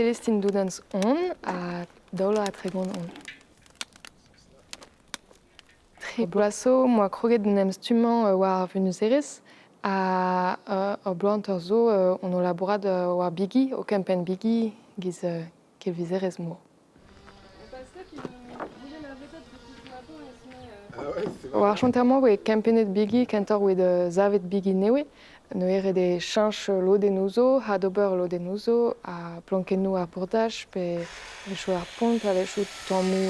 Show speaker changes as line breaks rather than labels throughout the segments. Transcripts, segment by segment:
Célestine Doudens on ha 32 on. Tri bloaz zo 'moa kroget d'en em stummañ war ar vunuzerezh ha ur bloaz hanter zo on o labourat war bigi, o kempenn bigi 'giz kelvizerezh mor. War ar chanter-mañ 'voe kempennet bigi kentoc'h evit savet bigi nevez. Neuze ret eo cheñch lodennoù zo, adober lodennoù zo, ha plankennoù ar bordaj pe a-wechoù ar pont pe a-wechoù tammoù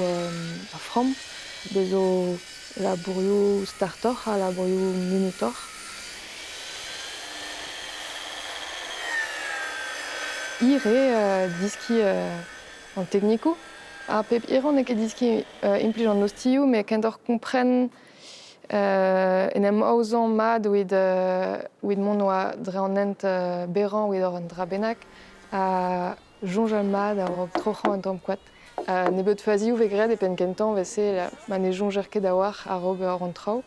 ar framm. Bez zo labourioù startoc'h ha labourioù munutoc'h. Hir eo deskiñ an teknikoù. Ar pep hirañ n'eo ket deskiñ implij an ostilhoù met kentoc'h kompren en em aozañ mat evit mont war dre an hent berrañ evit ober un dra bennak ha soñjal mat a-raok troc'hañ un tamm koad. Nebeut fazioù 'vez graet e penn-kentañ 'vel-se ma ne soñjer ket a-walc'h a-raok an traoù.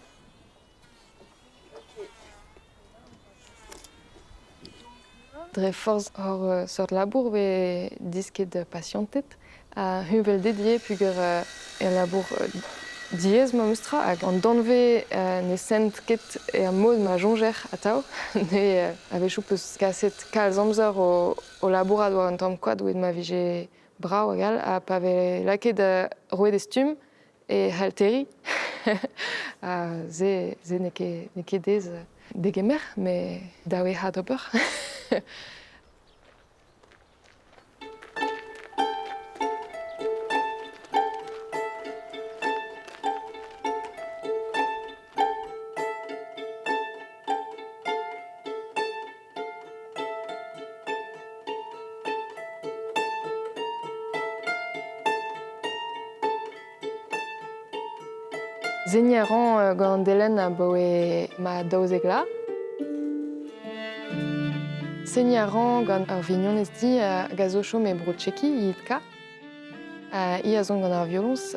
Dre forzh hor seurt labour 'vez disket pasianted ha heñvelded ivez peogwir e labour diaes memes tra hag an danvez ne sent ket er mod ma soñjer atav. Neuze a-wechoù 'peus kaset kalz amzer o labourat war un tamm koad evit ma vije brav hag all ha pa vez lakaet roet e stumm e c'hall terriñ. Ha se se n'eo ket n'eo ket aes degemer, met dav eo adober. Seniñ a ran gant an delenn abaoe ma 12 vloaz. Seniñ a ran gant ur vignonez din hag a zo chom e Bro-Tcheki, Jitka. Hi a son gant ar violoñs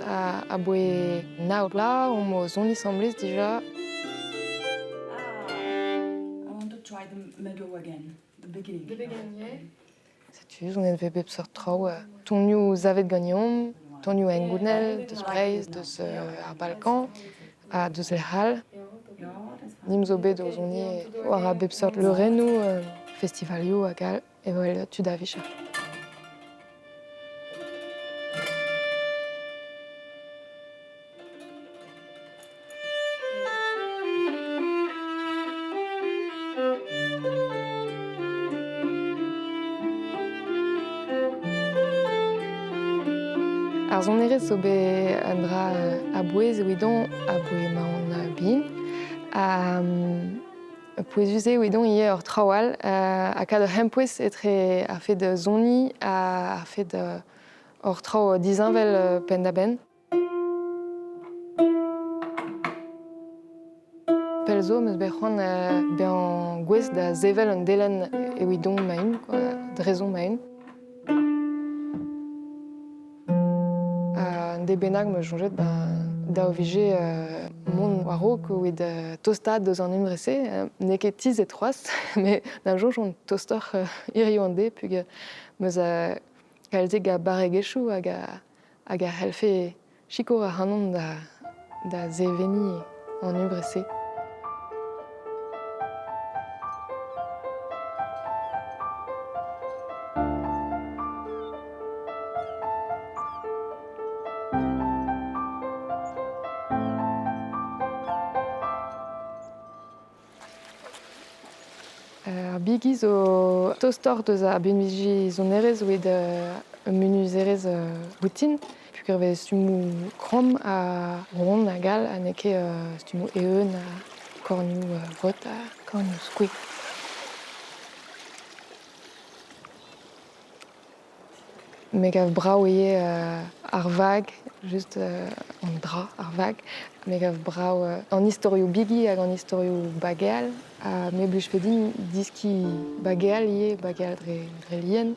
aboe nav bloaz omp o soniñ asambles dija.
I want to try the middle again, the beginning.
The beginning, yeah. Setu, sonet 'vez bep seurt traoù, tonioù savet ganeomp, tonioù hengounel, deus Breizh, deus ar Balkan, ha deus lec'h all. Nimp zo bet o soniñ war a bep seurt leurennoù, festivalioù hag all, evel tud a-vicher. Ar sonerezh zo bet un dra a-bouez evidon aboe ma on bihan. Ha pouezus eo evidon ivez ur traoù all ha kad ur c'hempouez etre ar fed soniñ ha ar fed ur traoù disheñvel penn-da-benn. Pell zo 'm eus bet c'hoant bezañ gouest da sevel un delenn evidon ma-un, quoi, drezon ma-un. Un deiz bennak 'm eus soñjet dav 'vije mont war-raok evit tostaat deus an hunvre-se. N'eo ket tizhet c'hoazh, met da soñj on tostoc'h hiziv an deiz peogwir 'm eus kalzik a barregezhioù hag a c'hallfe sikour ac'hanon da seveniñ an hunvre-se. Ar bigi zo tostoc'h deus ar binviji sonerezh evit ur munuzerezh boutin peogwir e vez stummoù kromm ha ront hag all ha n'eo ket stummoù eeun ha kornioù reut ha kornioù skoed. Me gav brav ivez ar vag, just an dra, ar vag. Me gav brav an istorioù bigi hag an istorioù bageal. Ha me 'blijfe din deskiñ bageal ivez, bageal dre lien.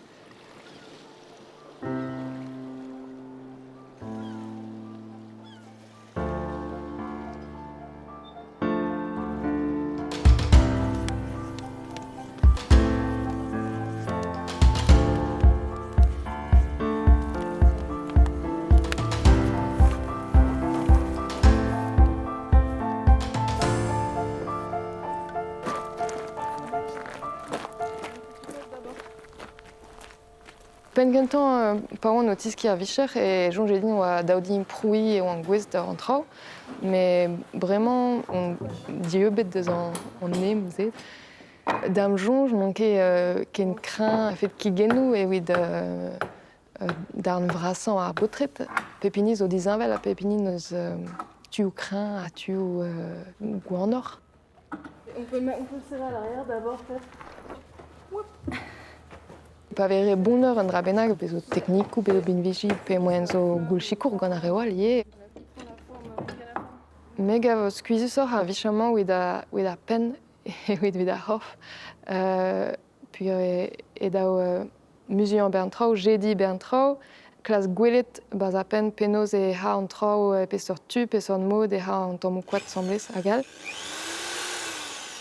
Penn gentañ pa oan o tiskiñ ar vicher e soñje din oa dav din prouiñ e oan gouest d'ober an traoù, met bremañ on dieubet deus an em-se. Da'm soñj n'on ket ken kreñv a-fet kigennoù evit darn vrasañ ar baotred. Pep hini zo disheñvel ha pep hini n'eus tuoù kreñv ha tuoù gwanoc'h.
On peut, on peut le serrer à l'arrière d'abord peut-être.
Pa vez re bonner un dra bennak, pe zo teknikoù, pe zo binviji, pe moaien zo goul sikour gant ar reoù all ivez. Me gav skuizhusoc'h ar vicher-mañ evit ar penn evit evit ar c'horf. Peogwir e dav muzuliañ bern traoù, jediñ bern traoù, klask gwelet 'barzh ar penn penaos e c'ha an traoù, peseurt tu, peseurt mod e c'ha an tammoù koad asambles hag all.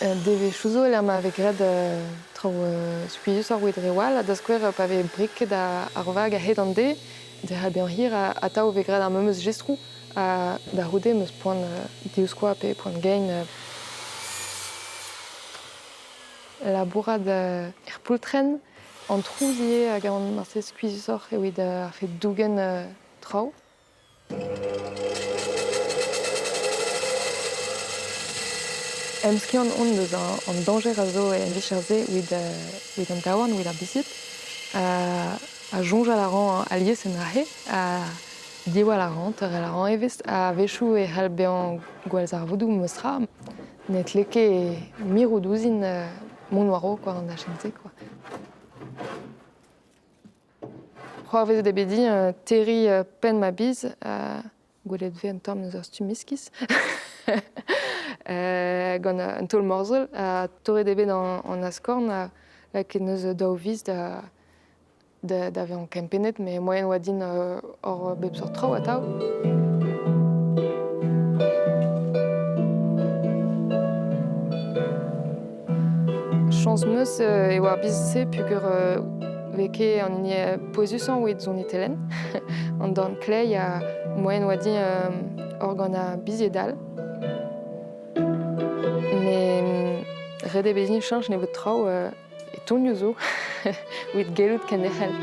Devezhioù zo lec'h ma vez graet traoù skuizhusoc'h evit reoù all, da skouer pa vez briket ar vag a-hed an deiz, derc'hel bezañ hir atav e vez graet ar memes jestroù ha da c'houde 'm eus poan divskoaz pe poan gein. Labourat er poultrenn, an trouz ivez hag an marteze skuizhusoc'h evit ar fed dougen traoù. Emskiant on deus an dañjer a zo er vicher-se evit an daouarn, evit ar bizied. Ha soñjal a ran alies en dra-se ha diwall a ran, teurel a ran evezh. A-wechoù e c'hall bezañ gwallzarvoudoù memes tra. Ne tle ket mirout ouzhin mont war-raok war an dachenn-se quoi. C'hoarvezet eo bet din terriñ penn ma biz. Gwelet 'vez un tamm eus ur stumm iskis gant un taol morzhol ha torret eo bet an askorn ha lakaet 'neus daou viz da da vezañ kempennet met moaien oa din ober bep seurt traoù atav. Chañs 'm eus e oa ar biz-se peogwir 'vez ket an hini pouezusañ evit soniñ telenn. An dorn kleiz ha moaien oa din ober gant ar bizied all. Met ret eo bet din cheñch nebeut traoù e tonioù zo evit gellout kenderc'hel.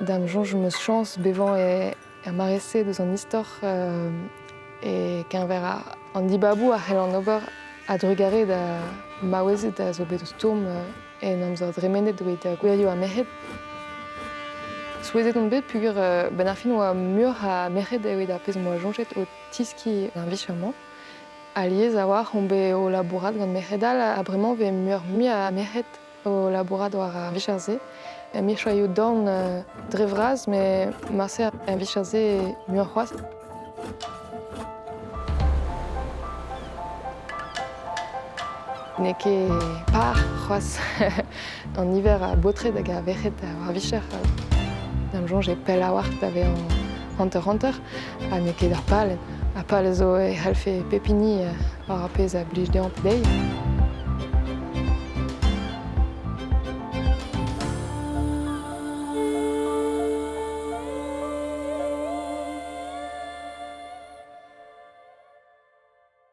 Da'm soñj 'm eus chañs bevañ er mare-se deus an istor e-keñver an dibaboù a c'hellan ober a-drugarez da maouezed a zo bet o stourm en amzer dremenet evit gwirioù ar merc'hed. Souezhet on bet peogwir 'benn ar fin 'oa muioc'h a merc'hed evit ar pezh 'm boa soñjet o tiskiñ ar vicher-mañ. Alies a-walc'h on bet o labourat gant merc'hed all ha bremañ 'vez muioc'h-mui a merc'hed o labourat war ar vicher-se. Micherioù dorn dre vras, met marse ar vicher-se muioc'h c'hoazh. N'eo ket par c'hoazh an niver a baotred hag a verc'hed war ar vicher. Da'm soñj eo pell a-walc'h da vezañ hanter-hanter ha n'eo ket ar pal. Ar pal zo e c'hallfe pep hini war ar pezh a blij dezhañ pe dezhi.